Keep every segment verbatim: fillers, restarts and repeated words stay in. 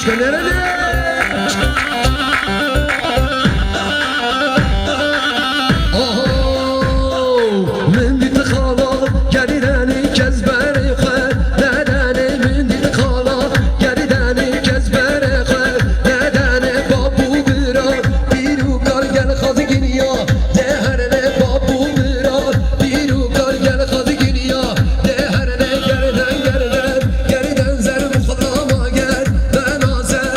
Nerede? Oho, min dît xala, gerî denî kes berê xwe, nedenê min dît xala, gerî denî kes berê xwe, nedenê bab û bira, pîr û kal gel xwe digiriya, dê herine bab û bira, pîr û kal gel xwe digiriya, dê herine gerden gerden, gerden zer muxlama gerden azer.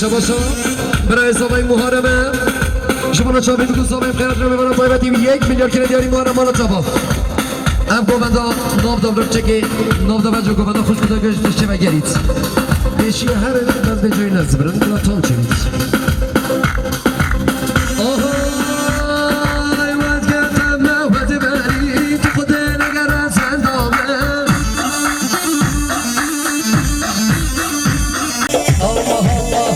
Şabaşa, birayê zavayê Muharrem e. Ji bona çavê diku zavayê xeyrat re mêvana taybetî yek milyar kere diyarî Muharrem mala çava. Ev govenda nav da vir çekê, nav da venco govenda xwişk da gej tiştê ve gerît. Pêşiya her bes bê coyê ne zibirin, la tam çevît. Oho, wezgirteme wezî berî, tu xudê negere zendame. Allah Allah.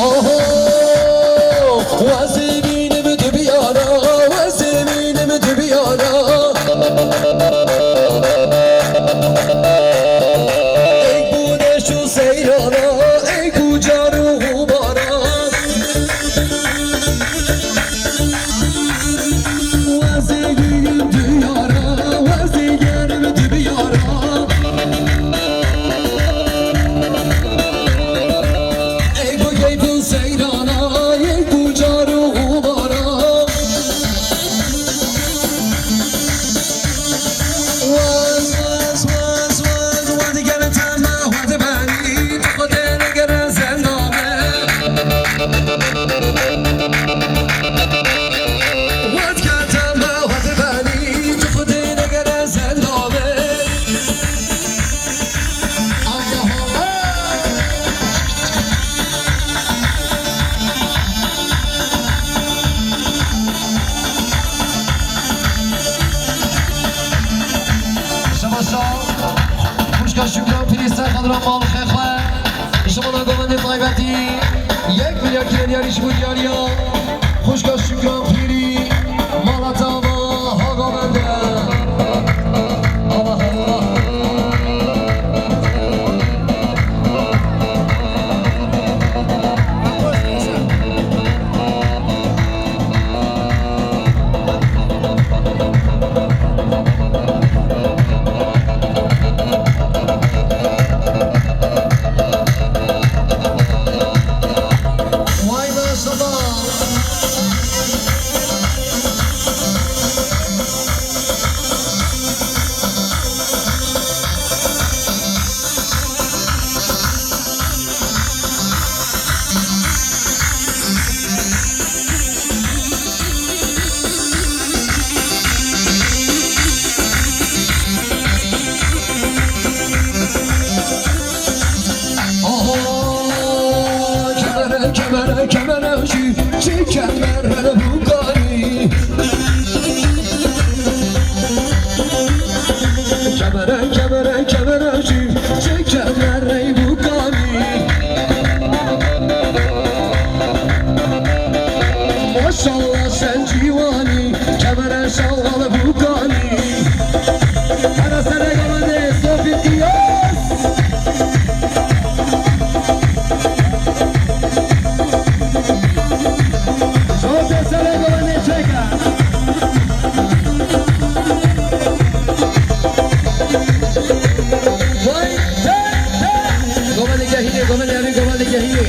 Oho, wezî bînim dibiyana, wezî bînim dibiyana. Ey ku deşt û seyrana, ey ku car û xubara. Wezê giyim diyara, wezê gerim dibiyara. Ey ku keyfin seyrana, ey ku car û xubara. Waz, waz, waz, waz, waz, gel teme, waz beni, tu xwe têne gere zendame. Waz gel teme, waz beni, tu xwe têne gere zendame. Allah Allah. Şema şav, xwişka Şükran Pîrî ser xatira malxê xwe. Ji bona govendê taybetî yek milyar kire diyarî ji bo diyariya xwişka Şükran Pîrî mala tava ha govende. Allah Allah. Vay maşallah. Aha, kemere, kemere, kemere, jî, jî kemere bu kanî. Kemere, kemere, kemere, jî, Vê govendê gehînê.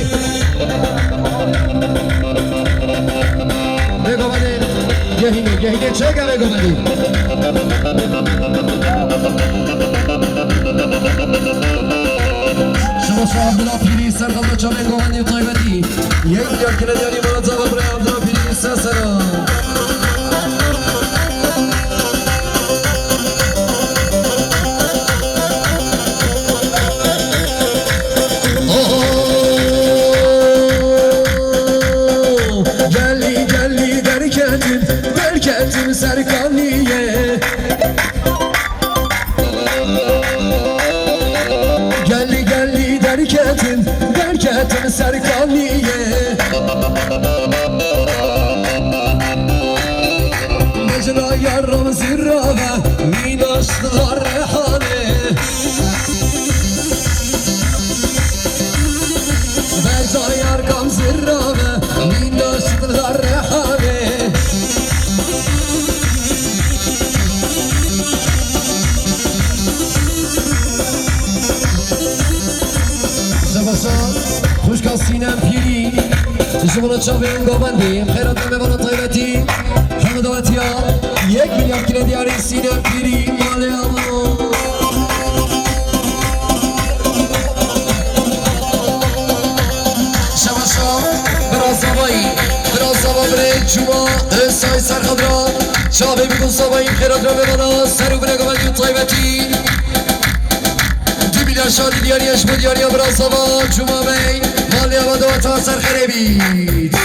Vê govendê gehînê, gehînê çêke vê govendî. Şima şa Abdullah Pîrî ser xelka çavên govendî û taybetî. Yek milyar krediyarî mala çava birayê Abdullah Pîrî ser sera. Oho! Gelî, gelî derketim, derketim ser kaniyê. Gelî, gelî derketim, derketim ser kaniyê. Mecra yarım zirra ve mînaş dilar rehanê. Mecra yarkam zirra ve mînaş dilar rehanê. Şebaşa, xwişka Sînem Pîrî, ji bona çavên govendê, xêra demê vana taybetî, hemû dawetiya, yek milyar krediyarî Sînem Pîrî, malê amo. Şebaşa, bira Zavayî, bira Zava birê Cuma, Say Serxedra, çavê bikun Zavayî, xêra demê vana, ser û binê govendî û taybetî. Du milyar şadî diyarî ye ji bo diyariya bira Zava Cuma Bey. Malê ava daweta ser xerê bît.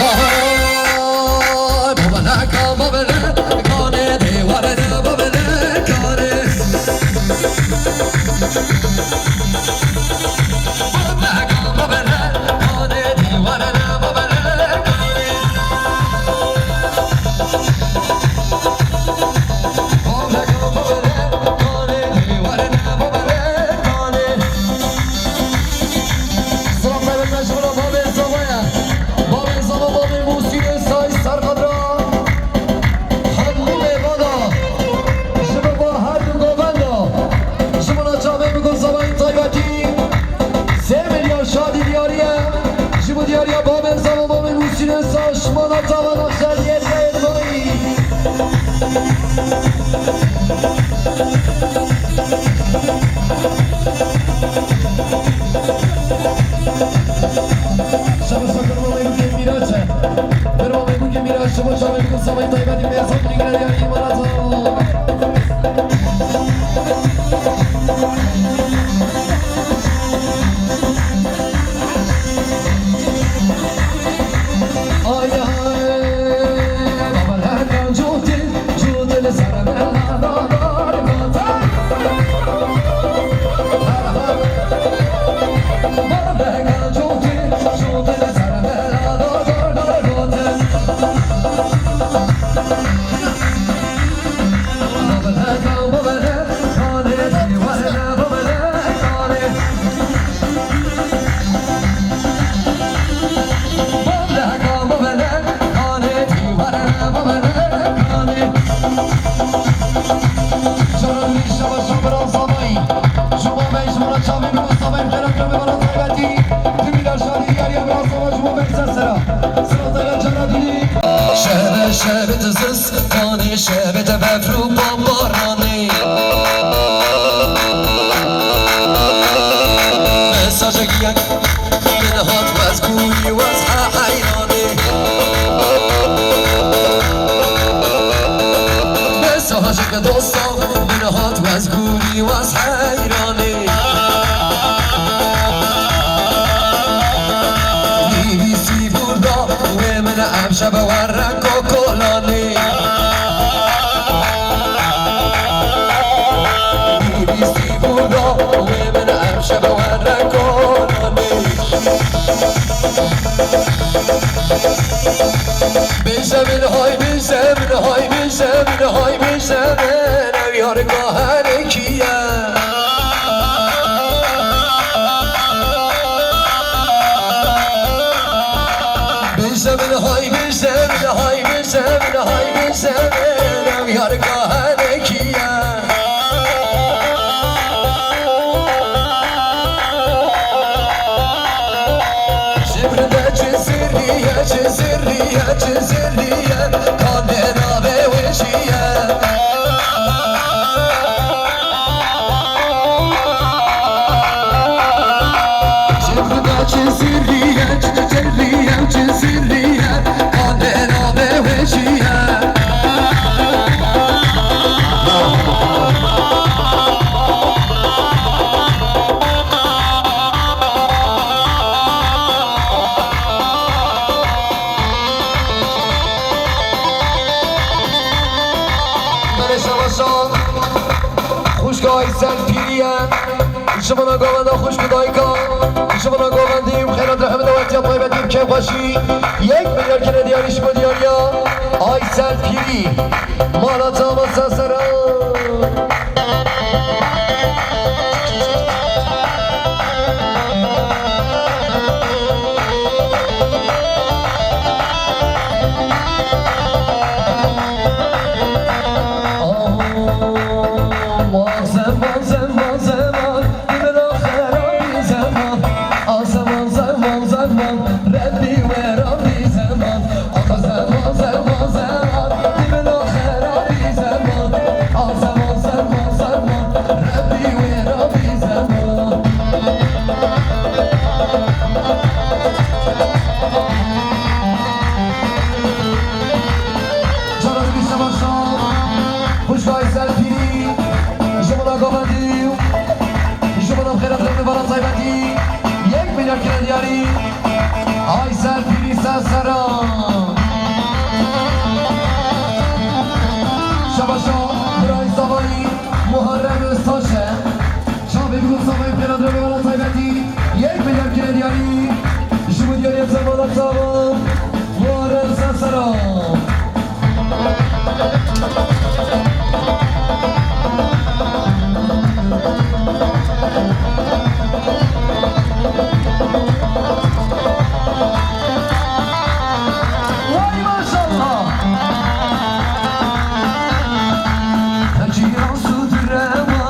Aha! Babalaka, babalaka, ne dêware de babalaka ne. Silav taybet me ji bo babê Zavaya. Babê Zava, babê Musînê Say Serxedra. Hemû mêvana, ji bo her du govenda, ji bo çavê bikun Zavayî taybetî, sê milyar şadî diyarî ye. Ji bo diyariya babê Zava, babê Musînê Say, şima na çava nexşe diyet ve yetmayî. Şebaşa, kurbanê gulê Mîraç e. Kurbanê gulê Mîraç, şima çavê bikun Zavayî taybetî, mêza digre ya îmana çava. Ay, ay, baba, lan, lan, cotil. Şeve şeve diziz Kanê şevê te befr û bambaranê. Mesajek yek min hat wez gûrî wez he heyranê. Mesajek dosta min hat wez gûrî wez heyranê. Nivîsî burada wê min em şeve were kokolanê. Bîbîsî burada wê min em şeve were kolanê. Bêje min hay, bêje min hay, bêje min hay, bêje min ew yarika herê kî ye. Bêje min hay, bêje Zevil hay bi zevil hay bi zevil, ev yar kahenekî ye. Zevil de çi zirrî ye, çi zirrî ye, çi zirrî ye, kanê navê wê jî ye. Çi xuda, çi zirrî ye, çi zirrî ye, çi zirrî ye, kanê navê wê jî ye. Belê şabaşa xwişka Aysel Pîrî ye. Ji vana govenda xwişk û dayika, ji vana govendî û xêra rehmet û etiya taybetî û kêfxweşî yek milyar kine diyarî ji bo diyariya Aysel Pîrî. Mala çava ser sera. Zeman, zeman, zeman, dibira xerabî zeman. A zeman, zeman, zeman, Rebbî we rabî zeman. A zeman, zeman, zeman, dibira xerabî zeman. A zeman, zeman, zeman, Rebbî we rabî zeman. Cara dibî şeva şa, xwişka Aysel Pîrî, ji vana govendî, ji vana xêra dibî vana taybetî, yek milyar kine diyarî, Aysel Pîrî ser sera. Şeva şa, birayê Zavayî, Muharrem Öztaş e. Çavê bi Mustafa Epkela Dramê Wela Taybetî yek milyar kine diyarî. Ji bo diyariya Zemala Çava Muharrem Sesera. Vay maşallah. Hecî rast û direva.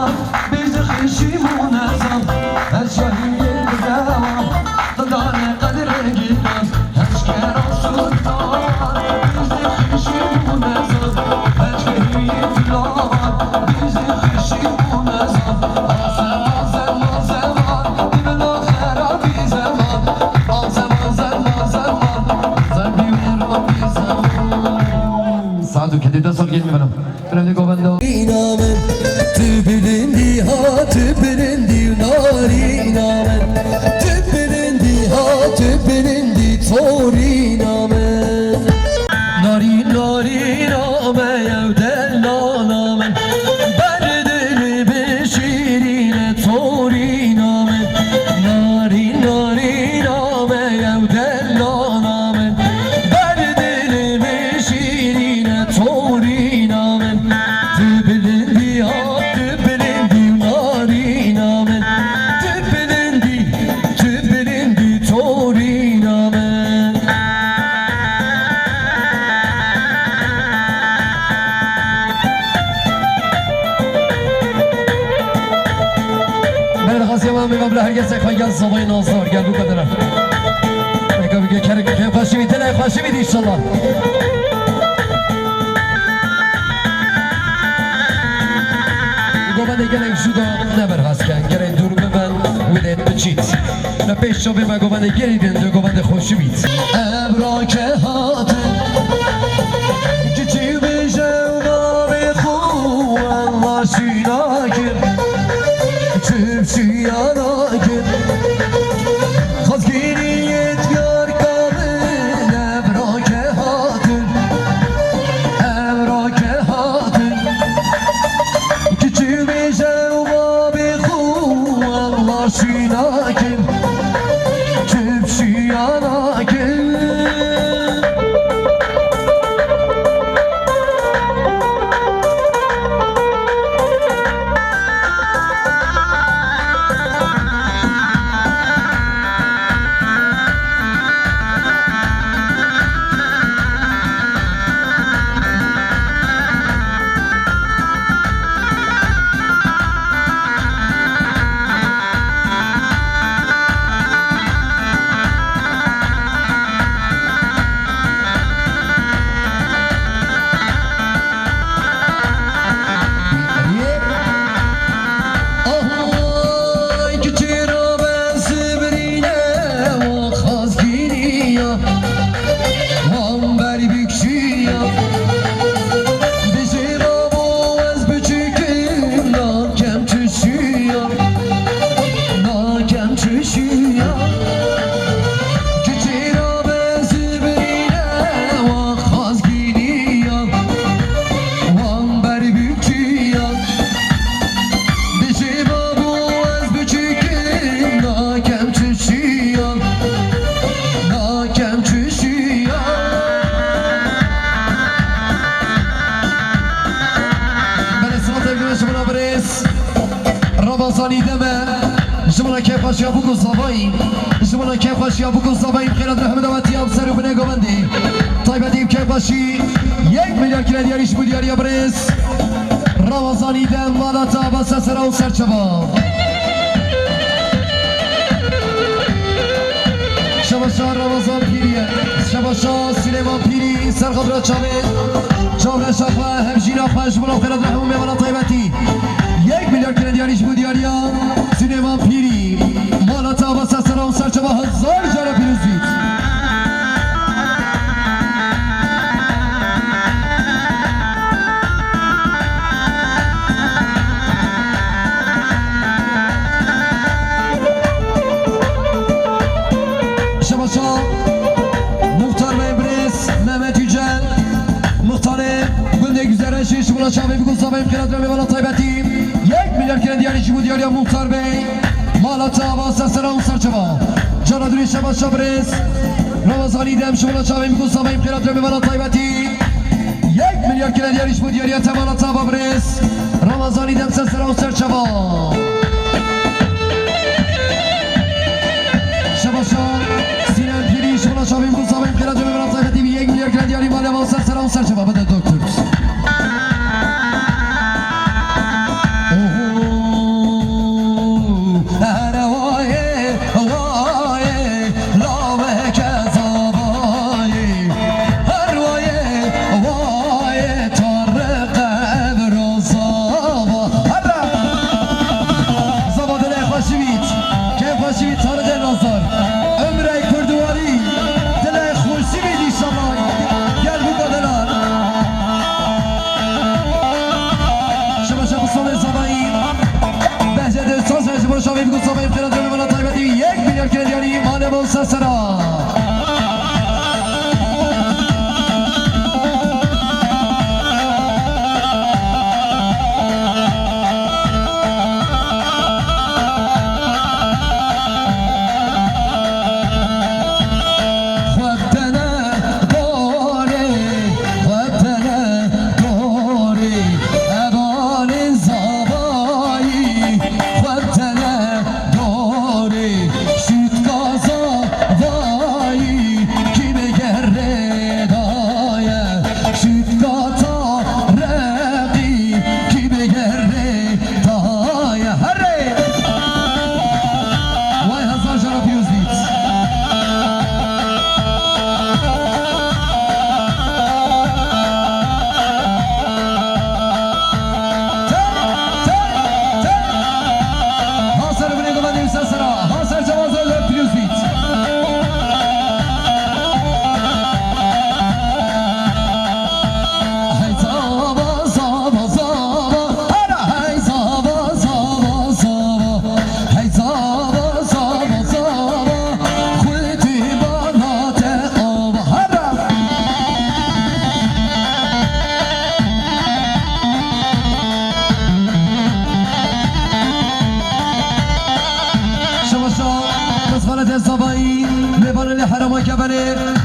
Bêjixê şîm û nezan, her şahiyê bidewa, qildanê qedirê gîlan, her şkera sultan. Bêjixê şîm û nezan, her şahiyê filavan, bêjixê şîm û nezan. A zeman, zeman, zeman, dibina xerabî zeman. A zeman, zeman, zeman, zerbî wê rabî zeman. Saet û kedê deh sal gelin bana. Belê govenda. Narîna min, tu bilindî ha, tu bilindî û narîna min. Tu bilindî ha, tu bilindî torîna min. Narîn, narîna me yew delala min, berdilî bi şîrîne torîna min. Narîn, narîna me yew delala min, berdilî bi şîrîne torîna min. Tu bilindî ha, tu bilindî û narîna min. Tu bilindî, tu bilindî torîna min. Merhaba, Siyama, merhaba, herkese, gel Zavayê Nazar, gel bu kadar. Eka bir kere, kere, xweşî bî, dilê xweşî bî inşallah. Govendê gelek jû da ne berhas ken, gelek dûr biben, wê dê biçît. Ne pêş çavê me govendê gelî din, dê govendê xweşî bît. Ebrake hatin, kiçî bêje û navê xwe Allah şîna kir. Çi çiya nakin. Xwezgîniyê diyar kabil ebrake hatin. Ebrake hatin. Kiçî bêje û babê xwe Allah şîna kir. Çi çiya nakin. Nîdeme, ji bona kêfxweşiya bûk û zavayî, ji bona kêfxweşiya bûk û zavayî, xêra dirhem dawetiya bi ser û binê govendê. Taybetî bi kêfxweşî, yek milyar kire diyarî ji bo diyariya birêz Ramazanî dem, mala te ava, ser sera û ser çava. Şebaşa Ramazan Pîrî ye. Şebaşa Silêman Pîrî, ser xatira çavê çavreşa xwe, hevjîna xwe, ji bona xêra dirhem û mêvana taybetî. Yek milyar kire diyarî ji bo diyariya Silêman Pîrî. Mala te ava, ser sera û ser çava, hezar cara pîroz bît. Şebaşa Muxtar Bey Birêz Mehmet Yücel, Muxtarê gundê Güzereşî, ji bona çavê bûk û zavayî, xêra dirhem û mêvana taybetî. Yek milyar kire diyarî ji bo diyariya Muxtar Bey. Mala te ava, ser sera û ser çava. Cara durê Şebaşa Birêz Ramazanî dem, ji bona çavê bûk û zavayî, xêra dirhem û mêvana taybetî. Yek milyar kire diyarî ji bo diyariya te, mala te ava birêz Ramazanî dem, ser sera û ser çava. Şebaşa Sînan Pîrî, ji bona çavê bûk û zavayî, xêra dirhem û mêvana taybetî, yek milyar kire diyarî, mala te ava, ser sera û ser çava. Bide doktor. Oho. Her wayê, wayê, laveke zavayî. Her wayê, wayê, Tarık Evro zava. Herre! Zava dilê xweşî bît. Keyf xweşî bît, Tarık Evro zar. Ömrek kurduwarî. Dilê xweşî bît inşallah. Gel bu kadar. Şebaşa Mustafa Zavayî. Behçet Öztaş, ji bo çavê bûk û zavayî, xêra dirhem û mêvana taybetî, yek milyar kire diyarî, mala te ava, ser sera. Xwe bidene dorê, xwe bidene dorê, hevalên zavayî, xwe bidene dorê, şûtka zavayî, kî bi gerê daye, şûtka tareqî, kî bi gerê Taha ye herê. Way hezar cara pîroz bît. Te, te, te. Ha ser binê gova nîvse sera. Ha ser çava zor zor pîroz bît. Hey zava, zava, zava, hara hey zava, zava, zava, hey zava, zava, zava, xwedî bana te ava, hara. Şebaşa, Rizvanê Zavayî, mêvanê li Herêma Geverê,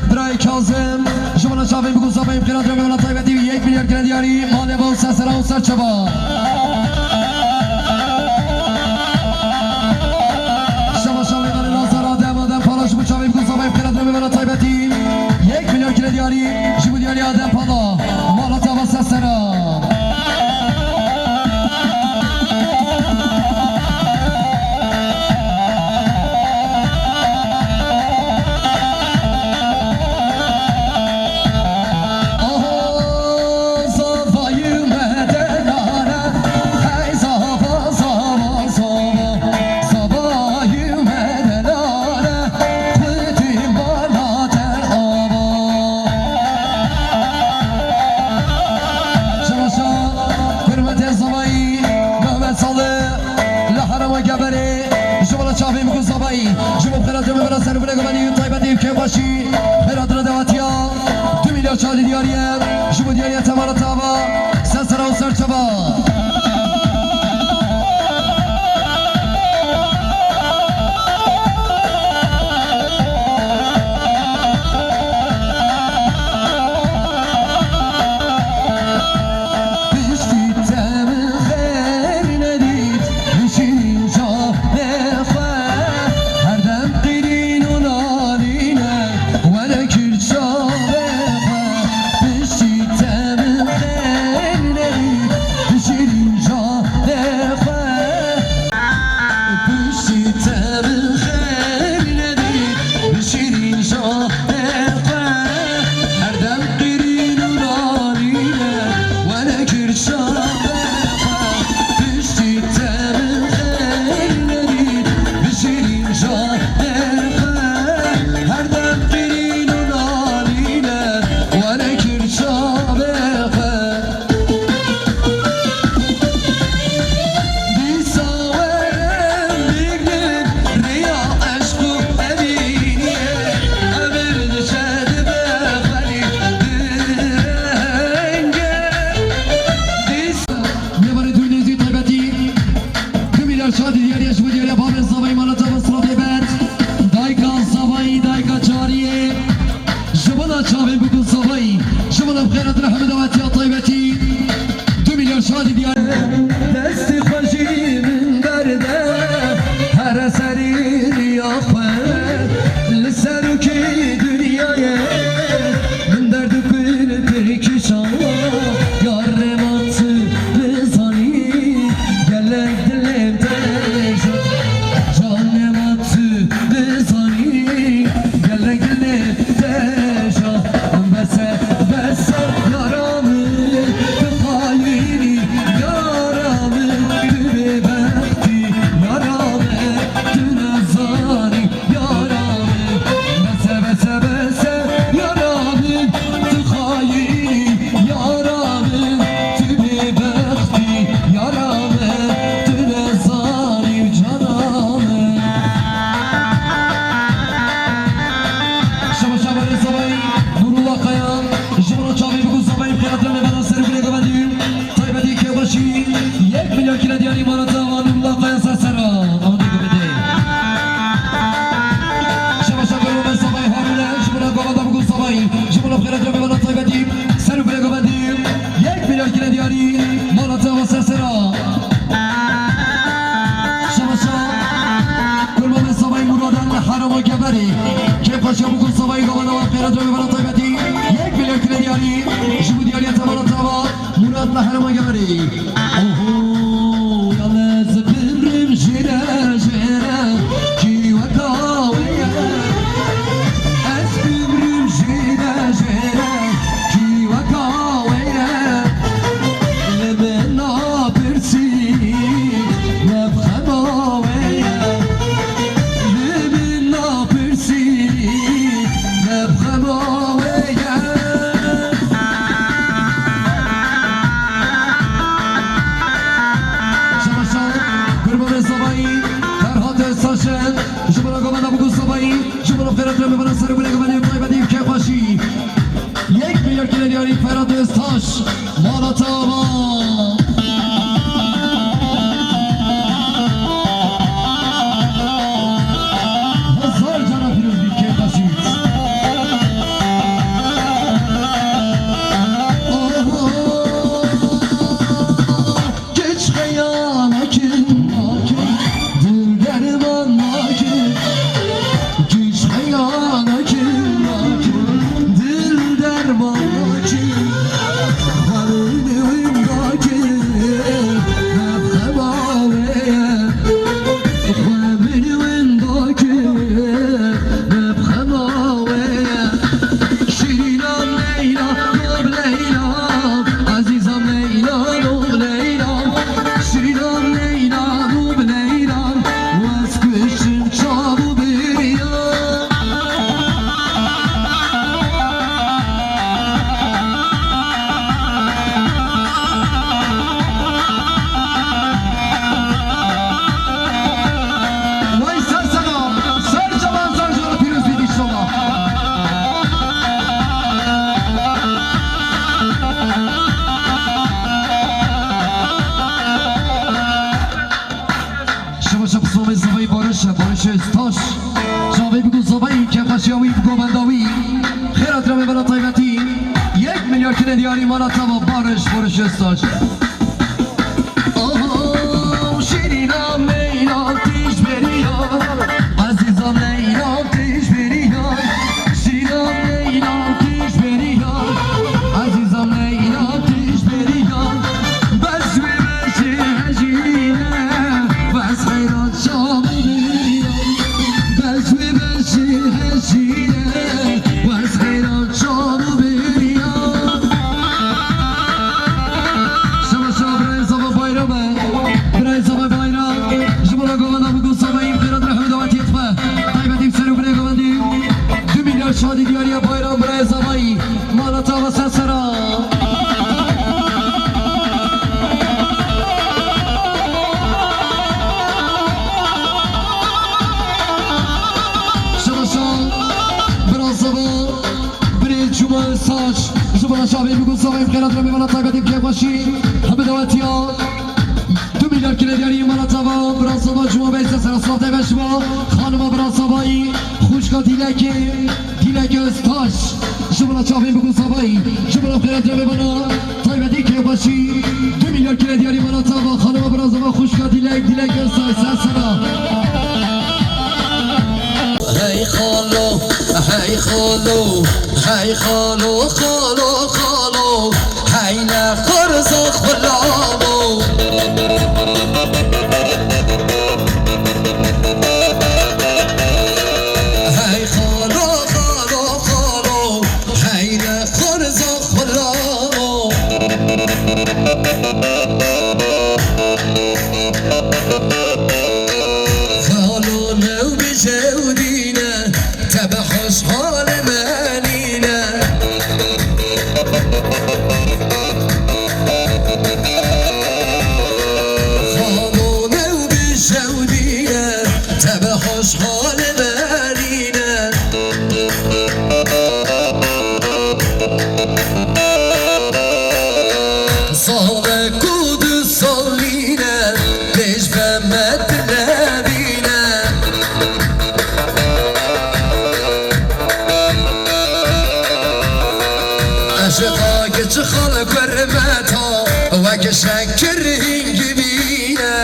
birayê Kazim, ji bona çavên bûk û zavayî, xêra dirhem û mêvana taybetî, yek milyar kire diyarî, malê ava, ser sera û ser çava. Şebaşa mêvanê Nazar Adem, Adem Pala, ji bo çavên bûk û zavayî, xêra dirhem û mêvana taybetî, yek milyar kire diyarî, ji bo diyarî Adem Pala, mala te ava, ser sera. Aha, zavayî me delale, hey zava, zava, zava, zavayî me delale, xwedî bana te ava. Şebaşa, hurmetê zavayî, Mehmet Salih, li Herêma Geverê, ji bo çavên bûk û zavayî, ji bo xêra demê bera ser binê guvenî, taybetî kêfxweşî, xêra dina dawetiya, du milyar çavê diyarî ye, ji bo diyariya te mala te ava, ser sera û ser çava. Piştî te min xêr nedît, hişî Xêrat rehmet dawetiya taybetî. Du milyar şadî diyar. Destê xwe jî min berde here serî riya xwe. Li serokê dinyayê min derd û kul pir kişa. Yar rê ma tu bizanî gelek dilê min têja. Canê ma tu bizanî gelek dilê min têja. Bese, bese, yara min, tu xayînî, yara min, tu bêbextî, yara min, tu nezanî, yara min. Bese, bese, bese, yara min, tu xayînî, yara min, tu bêbextî, yara min, tu nezanî, cana min. Şaba şaba rê zavayî Nurullah Kaya, ji bo çavê biku zavayî xêrat re mêvana ser û gulê govendî. Taybetî kêfxweşî, yek milyar kile diyarî mala te ava Nurullah Kaya ser sera. Awa dê govendê. Şaba şaba rê zavayî Harune, ji bo govenda biku zavayî. Ji bo xêrat re mêvana taybetî ser û gulê govendî. Yek milyar kile diyarî mala te ava ser sera. Şaba şaba. Kurbanê Savayî Muradan li Herêma Geverê. Kêfxweşiya bû ku Savayî gava nava xêra cewê bera taybetî. Yek milyar kile diyarî. Ji bo diyariya temana tava Murad li Herêma Geverê. Oho, yalnız bimrim jêre jêre. Kî weka wê ye? Ez bimrim jêre jêre. Kî weka wê ye? Li min napirsî, ne bi xema wê ye. Li min napirsî, ne bi xema wê ye. Şaba şaba, Kurbanê Savayî, Ferhat Öztaş'ın, ji bo govenda biku Savayî, ji bo xêrat re mêvana ser û gulê govendî û taybetî kêfxweşî. Yek milyar kile diyarî Ferhat Öztaş. Mala te ava. Hezar cara pîroz bî kêfxweşî. Oho. Keç xeya nakin, nakin, dil derman nakin. Keç xeya nakin, nakin, dil derman nakin. Xwe min win dakin, ne bi xema wê ye. Xwe min win dakin, ne bi xema wê ye. Şîrîna Leyla, no bi Leyla, ezîza Leyla, no bi Leyla, şîrîna Leyla, no bi Leyla, wez kuştim çav û biriya. Vay ser sana, ser cavan, ser cavan, pîroz bî dîştoma. Şaba şaba somê zavayî Barış e, Barış Öztaş. Çavê biku zavayî, kêfxweşiya wî, govenda wî. Xêrat re mêvana taybetî. Yek milyar kile diyarî mala tava Barış, Barış Öztaş. Oho, şîrîna Leyla tij beriya, ezîza Leyla tij beriya, şîrîna Leyla tij beriya, ezîza Leyla tij beriya. Bes wê beşê hejîne, bes xeyra çav beriya. Bes wê beşê hejîne, bes xeyra çav beriya. Şaba şaba birayê Zava Bayram e. Birayê Zava Bayram. Ji bo govenda biku Savayî xêrat rehmet dawetiyê xwe. Taybetî ser û birê govendî. Du milyar şadî diyariya Bayram birayê Zavayî. Mala tava ser sera. Şaba şaba. Bira Zava. Birê Cuma Saç, ji bo çavê biku zavayî xêrat re mêvana taybetî kêfxweşî. Hebe dawetiya. Du milyar kile diyarî mala tava, bira Zava Cuma Bey ser sera, silav taybet ji bo xanima bira Zavayî, xwişka Dîlekê, Dîlek Öztaş. Ji bo çavên bikû zavayî, ji bo xêra cavê bana, taybetî kêfxweşî, du milyar kire diyarî bana çava, xanima bira zava xwişka Dilek, Dilek Gelsay, ser sera. Hey xalo, hey xalo, hey xalo, xalo, xalo, hey ne xerza xulamo. Hey xalo, xalo, xalo, hey ne xerza xulamo. Xalo new bi jewdîne, te bi hoş hal menîne. Xalo new bi jewdîne, te bi hoş hal menîne. Salek û du salîne, lêj be me tu nebîne. Eşiqa kiçi xal kurmeta, wek şekir hîngivîne.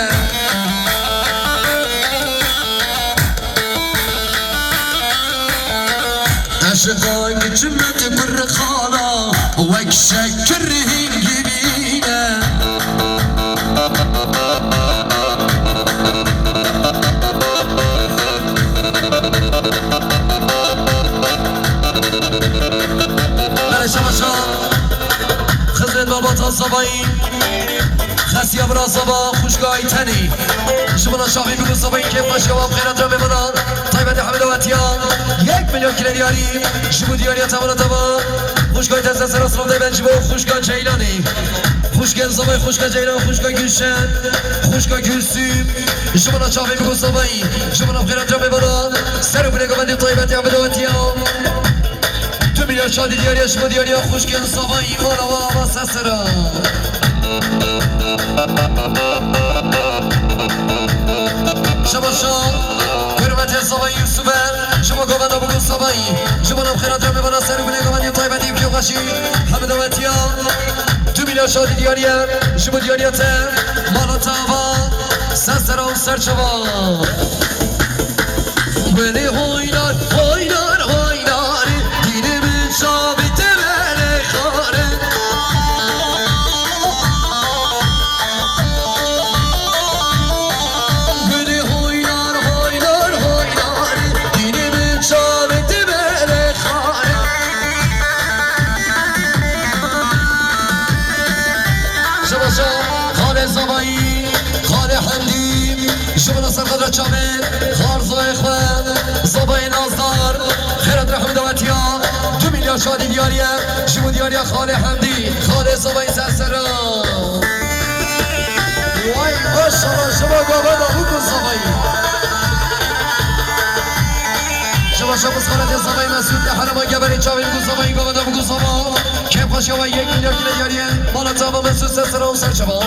Eşiqa kiçimet kur xala, wek şekir hingivîne. Bere şaşa, xizmet babata zavayî. Xesiya bira zava xwişka Aytenî. Ji mina şavî bû zavayî kêf xweşiya wan xêra cemê mina. Taybetê Hemid Awetiya. Yek milyon kire diyarî. Ji bo diyariya tevana teva. Xwişka Ayten ser sera sirov de ben ji bo xwişka Ceylanî. Xwişkên zavayî xwişka Ceylan, xwişka Gülşen. Xwişka Gülsüm. Ji mina çavê bû zavayî. Ji mina xêra cemê mina. Ser û binê govendî taybetê Hemid Awetiya. Du milyar şadî diyariya ji bo diyariya xwişkên zavayî mala wa ava sesera. Şabaşa, hürmetê zavayî Yusuf e, ji bo govenda bû zavayî, ji bo nav xêra cemê bana ser û binê govendî taybetî kêfxweşî, hemî dawetiya. Du milyar şadî diyariye, ji bo diyariya te, mala te ava sesera û serçava. Welê hoynar, hoynar, hoynar, dînê min çavê te belê xare. Welê hoynar, hoynar, hoynar, dînê min çavê te belê xare. Şabaşa, xalê zavayî, xalê hemdî. Ji bo ser qedra çavê, xar zayê xwe, zabayê nazdar, xêret rehmî dawetiya, du milyar şadî diyariye, ji bo diyariya xalê Hemdî, xalê zabayê sersera. Way maşallah, ji bo gava da bû ku zabayî. Ji bo şabiz xaletê zabayê Mesûd, li herema geberê çavê ku zabayî gava da bû ku zaba. Kêfxweşiya we yek milyar kile diyariye, mala çava Mesûd sersera û serçava.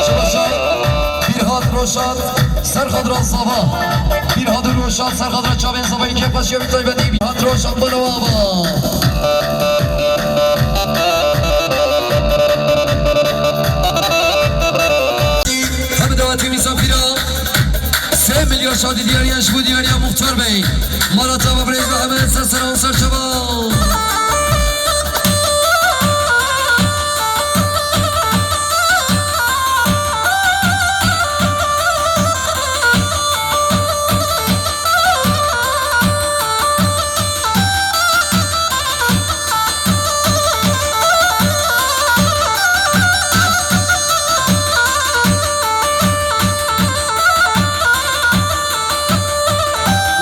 Şirin şirin, bîr hat roşat, ser xadra zava. Bîr hat roşat, ser xadra çavên zavayî kêfxweşiya wî taybetî. Bîr hat roşat, bala ava. Hemî dawetî misafira. Sê milyar şadî diyariya ji bo diyariya Muxtar Bey. Mala tava birêz Mehmet, ser sera û ser çava.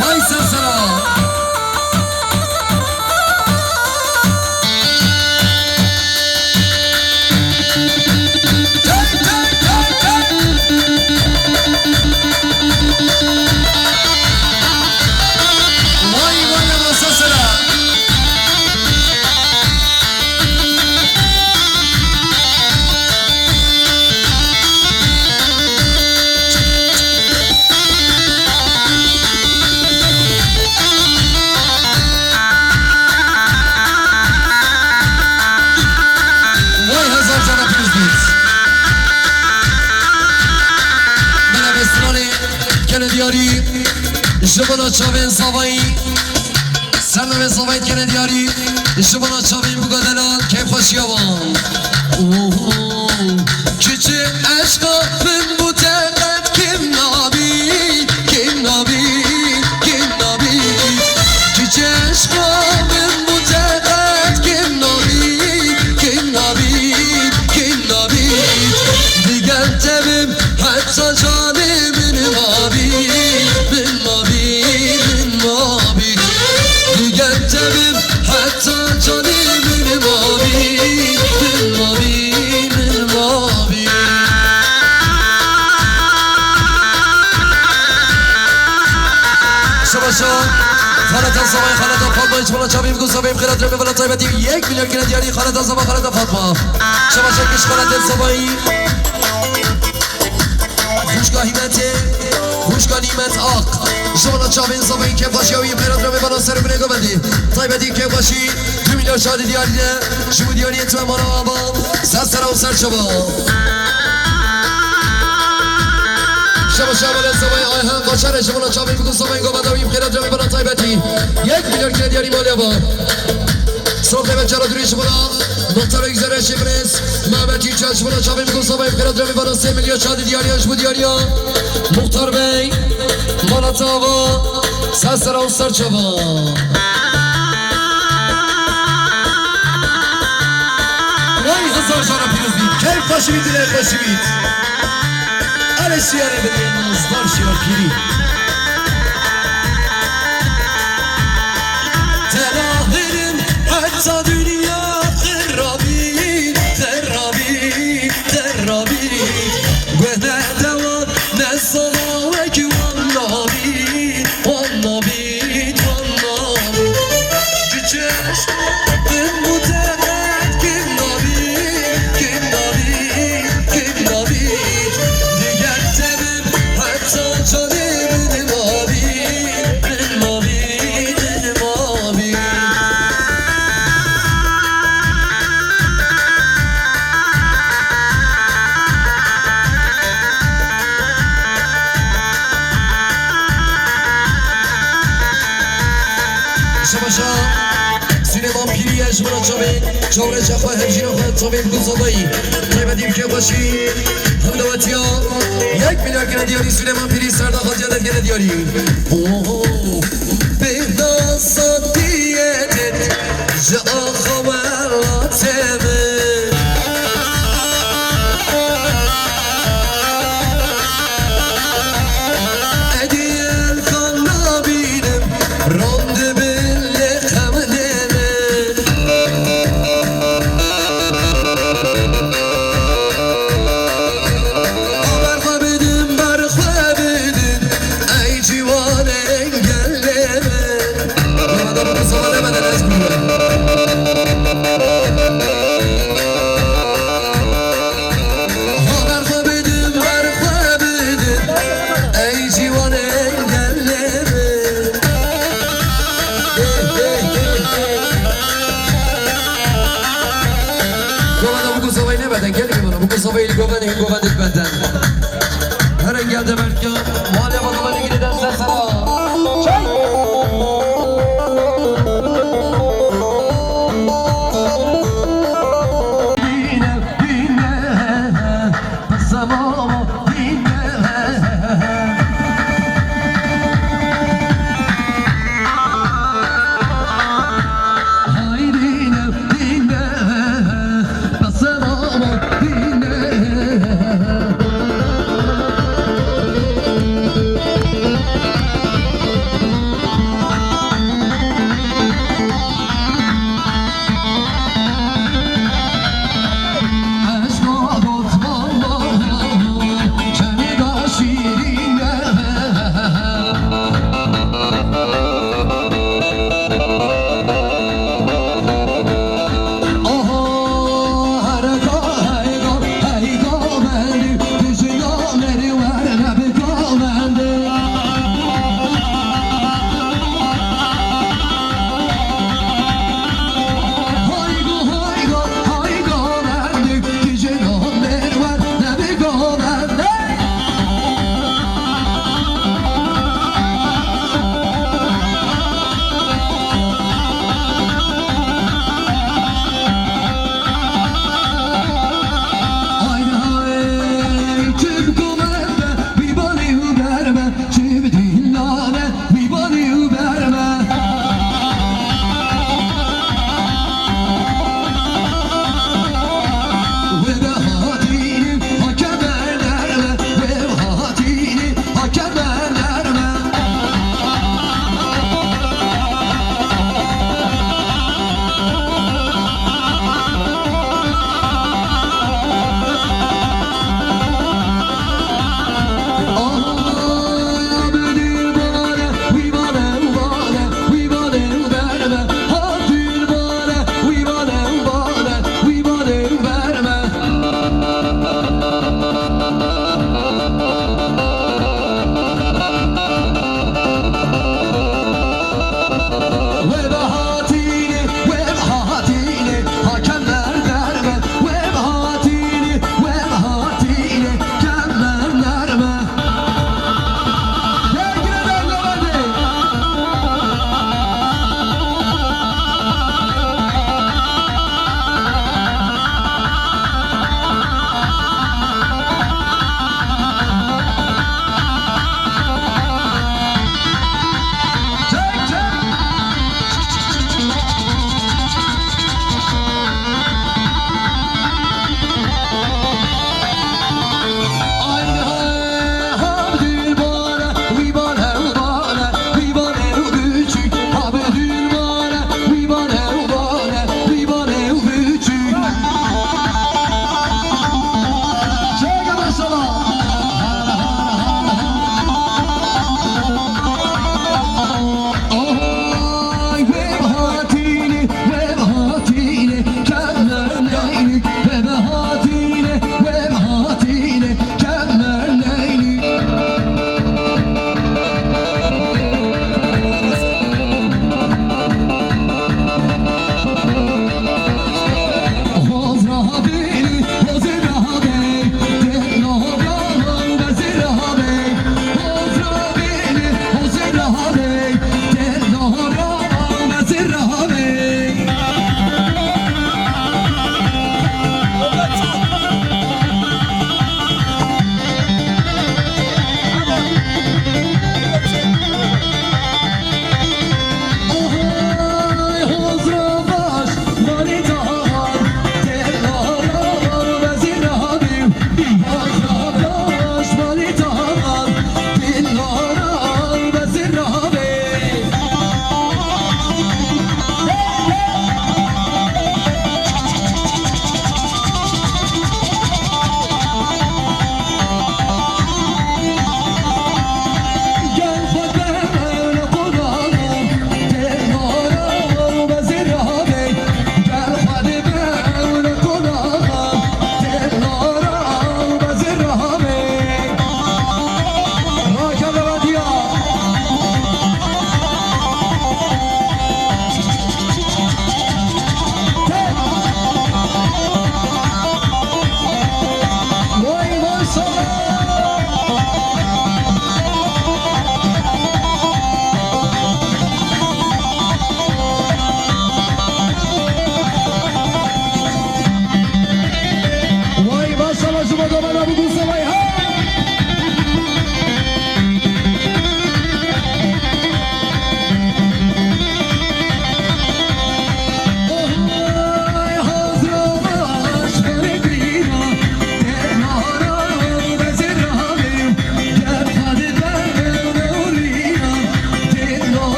Vay sersera. Ji bona çavên zavayî, sernavê zavayî dikene diyarî. Ji bona çavên Buga Delal, keyfxweşiya wan. Oho. Çiçe eşqa min bû te qet kim nabî, kim nabî, kim nabî. Çiçe eşqa min bû te qet kim nabî, kim nabî, kim nabî. Digel te bim heta canê min mabî, min mabî, min mabî. Digel te bim heta canê min mabî, min mabî, min mabî. Şabaşa. Xaleta Zavayî, xaleta Fatma, hiç bala çavî bikû, zavayî bixêra diremê bala taybetî yek milyar kine diyarî, xaleta Zava, xaleta Fatma. Şabaşa kiş xaleta Zavayî. Xwişka Hîmetê, xwişka Nîmet Ak. Ji wana çavên zavayî kêfxweşiya wî xêra diremê bana ser û binê govendî. Taybetî kêfxweşî, du milyar şadî diyarî ne. Ji bo diyariyê tu emana ava, ser sera û ser çava. Şeva şeva le zavayê Ayhan Qaçarê ji wana çavên bikû zavayê govenda wî xêra diremê bana taybetî. Yek milyar kire diyarî malê ava. Sor deve çara durê ji wana. Muxtar Egzere Şifres, Mehmet Yücel, ji bona çavên bikû zavayê xêra diremê bana sê milyar şadî diyariya ji bo diyariya. Muxtar Bey, mala tava, ser sera û ser çava. Vay hezar jara pîroz bît, keyf xweşî bît, dilê xweşî bît. Erê şiyarê bidê nazdar şiyar pîrî. Tela herin heta dinya xerabî, xerabî, xerabî. Guhne dewan ne zana wek wan nabî, wan nabî, wan nabî. Çiçe eşq bin bu demet kim nabî, kim nabî, kim nabî. Diger te bim heta canê min mabî, min mabî, min mabî. Şebaşa Süleyman Pîrî ye ji min re çavên, çavreça xwe, hevjîna xwe, çavên bû zavayî. Taybetî bi kêfxweşî, hemdewetiya, yek milyar kire diyarî Süleyman Pîrî, serdaxaziya derdikene diyarî. Oh, bêhna satiyetin ji axa welatê min. Edî elkan nabînim, randibin lê qewlê min. Haber xwe bidin, ber xwe bidin, ey ciwanên gelê min. Bana da bu kısa var, hemen ez biliyorum. Haber xwe bidin, ber xwe bidin, ey ciwanên gelê min. Govenda bu kısa vay ne beden, gelin bana, bu kısa vay goven, goven benden. Her engel de berk ya, maliye bakımı ne gideden sen sana. Çay!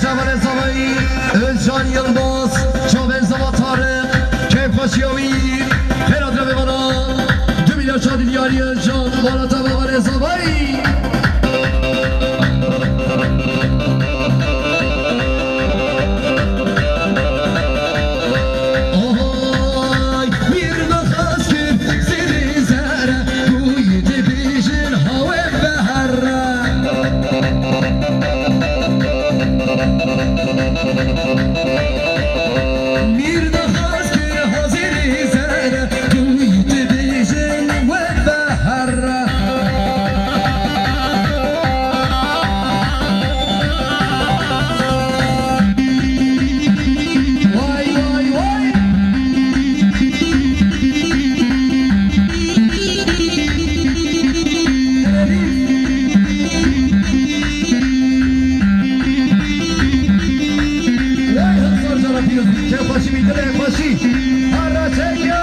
Çavanê Zavayî, Özcan Yılmaz, Çavên Zava Tarık, keyfxweşiya wî, xêra direvê vana, du milyar şadî diyarî Özcan, vana te bavarê Zavayî. Ohoy, bir nefes kir, ziri zere, bu yedi bijin hawe behre. Mîr daxwaz kir hazirî zer, tu yî dibêjin we behar. Vay, vay, vay. Vay hemsar cara pîroz bî. Kêfxweşî bî, dilê xweşî. Hara çekiya.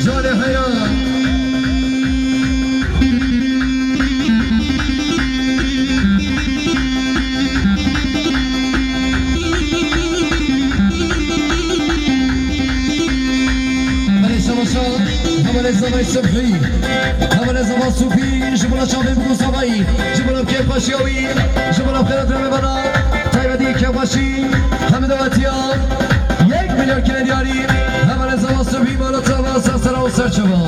Canê heya. Belê şebaşa, hevalê Zavayî Subhî, hevalê Zava Subhî, ji bo çavên bû Zavayî, ji bo kêfxweşiya wî, ji bo xêra direvê vana, taybetî kêfxweşî, hemî dawetiya, yek milyar kine diyarî, hevalê Zava Subhî, mala çava, ser sera û ser çava.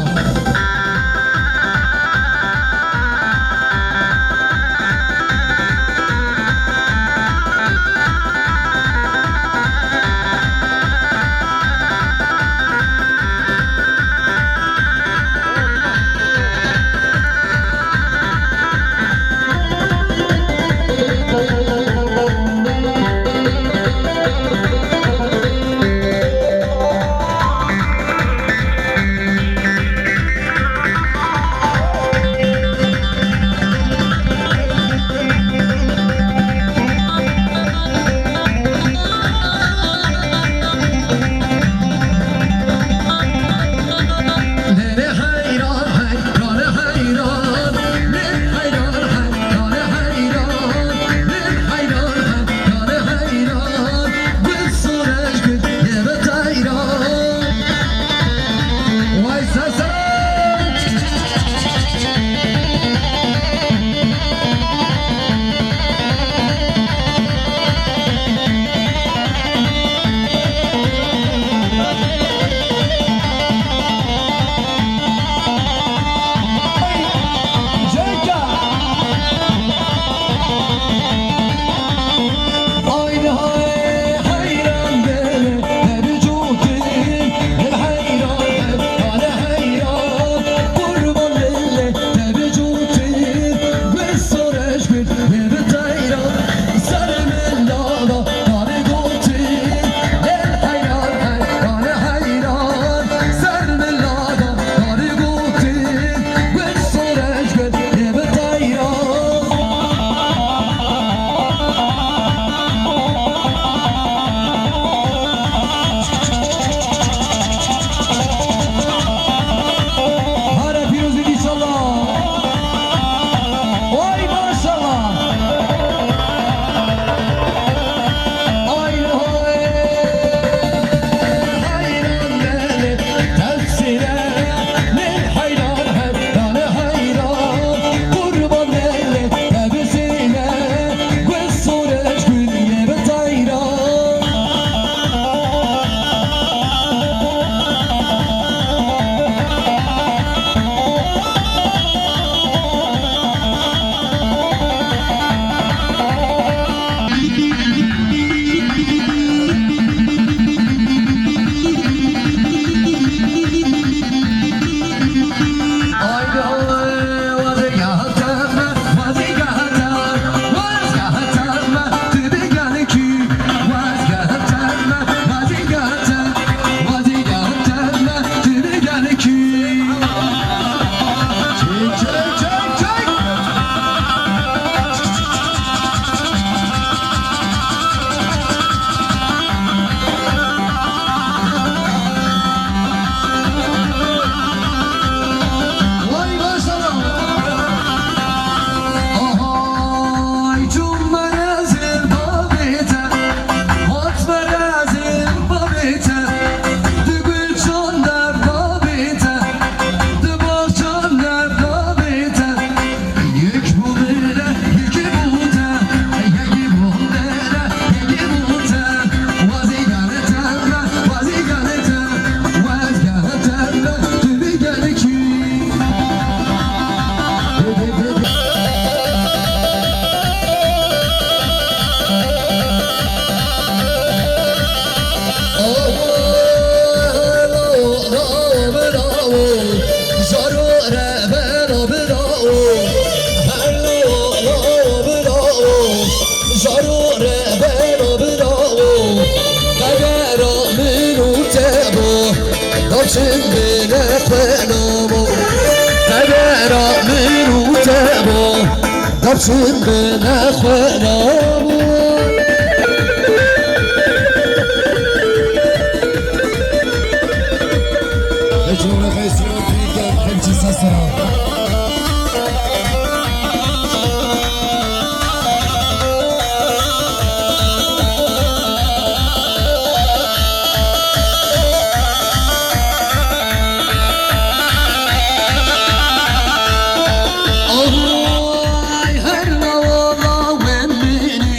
Çaro re beno binawo, qedera min û te bo, dapçin bine xwe namo. Qedera min û te bo, dapçin bine xwe namo. Hecî Mehesî û Pîter Hemcî Sesera. Ay her lawa lawen minî.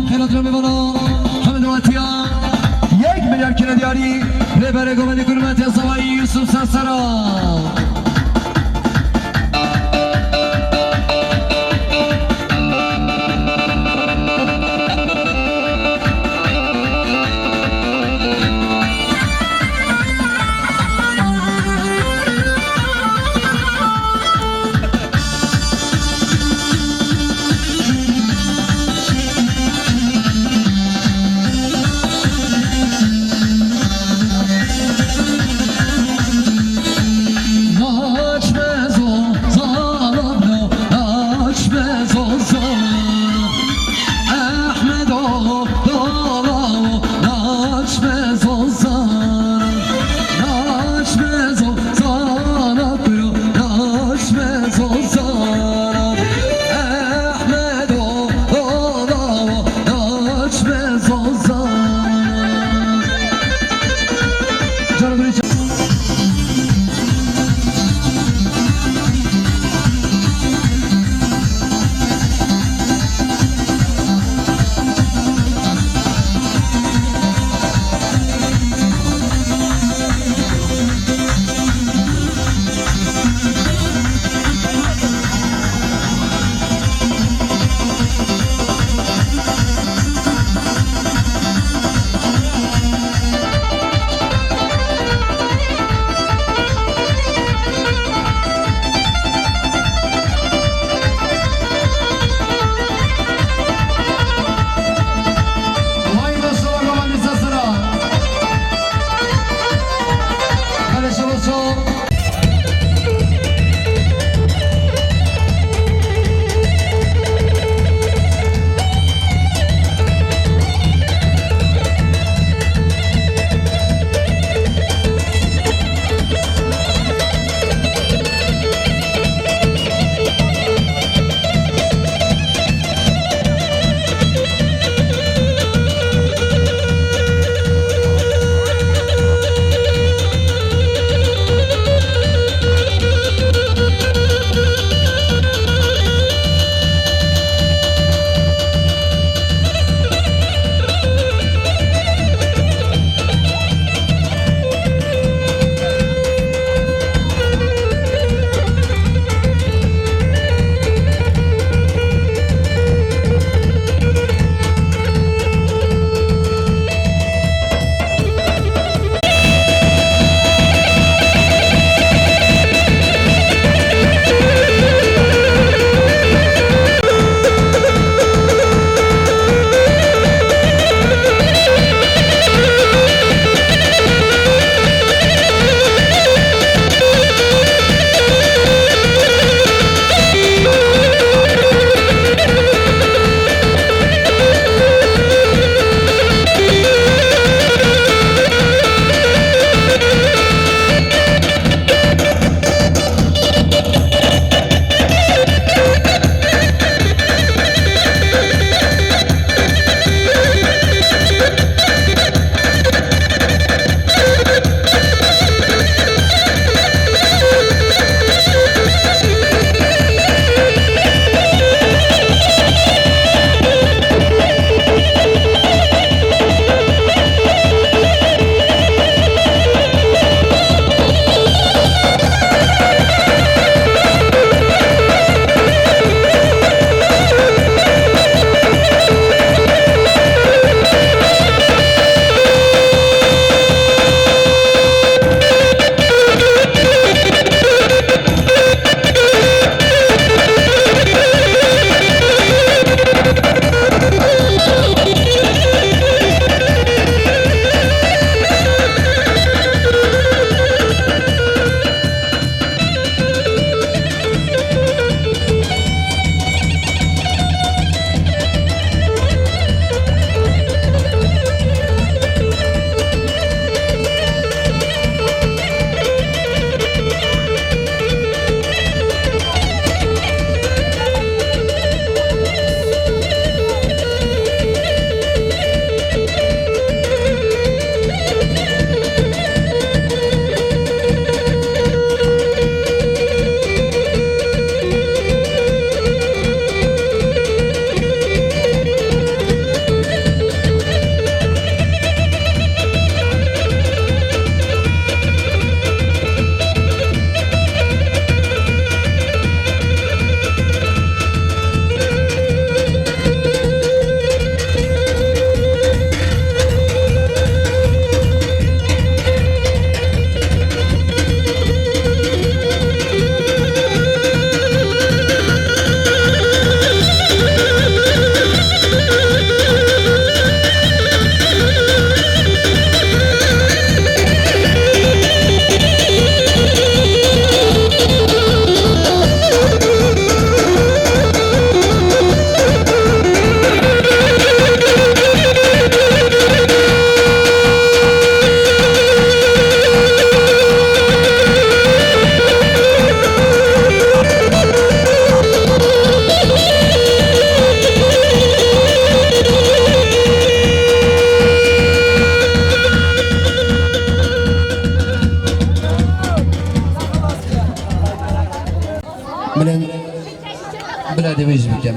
Xêra dira mêvana, hemî dawetiya yek milyar kine diyarî, Rêberê Govendî Kurmetê Zavayî Yusuf Sersera.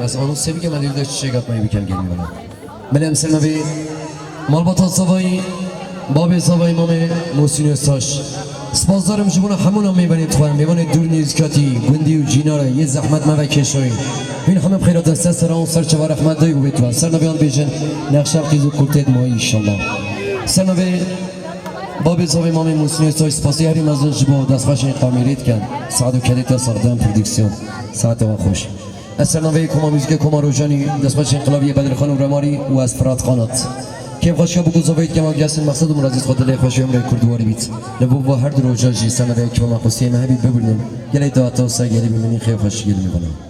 Ez anonsê bikim, ez ê çiçek atmayî bikim gelî bana. Belê em ser navê malbata zavayî, babê zavayî Mamê Muhsîn Öztaş. Spasdarim ji bona hemûna mêvanên xwe, mêvanê dûr nêzîkatî, gundî û cînara yê zehmet me ve kêşayî. Hûn hemî bi xeyr hatin, ser sera wan ser çava rehmet dayî û bê tu. Ser navê wan bêjin, nexşa qîz û kurtê di mayî înşallah. Ser navê babê zavê Mamê Muhsîn Öztaş spasî herî mezin ji bo destxweşên kamîrê dikin. Saet û kedê te saxdan prodüksiyon. Saete wan xweş. Ez ser navê Koma Muzîkê Koma Rojanî, destxweşên Qlaviyê Bedirxan û Remarî û ez Firat Xanat. Kêfxweşiya bû ku zavayî dikema giyasin mexsed û mirazî xwe dilê xweşî emrê Kurd warî bît. Li bo va her du roja jî ser navê ekipa me qusiyê me hebî bibirnin. Gelê daweta wisa gelî bimînin xêfxweşî gelî min bana.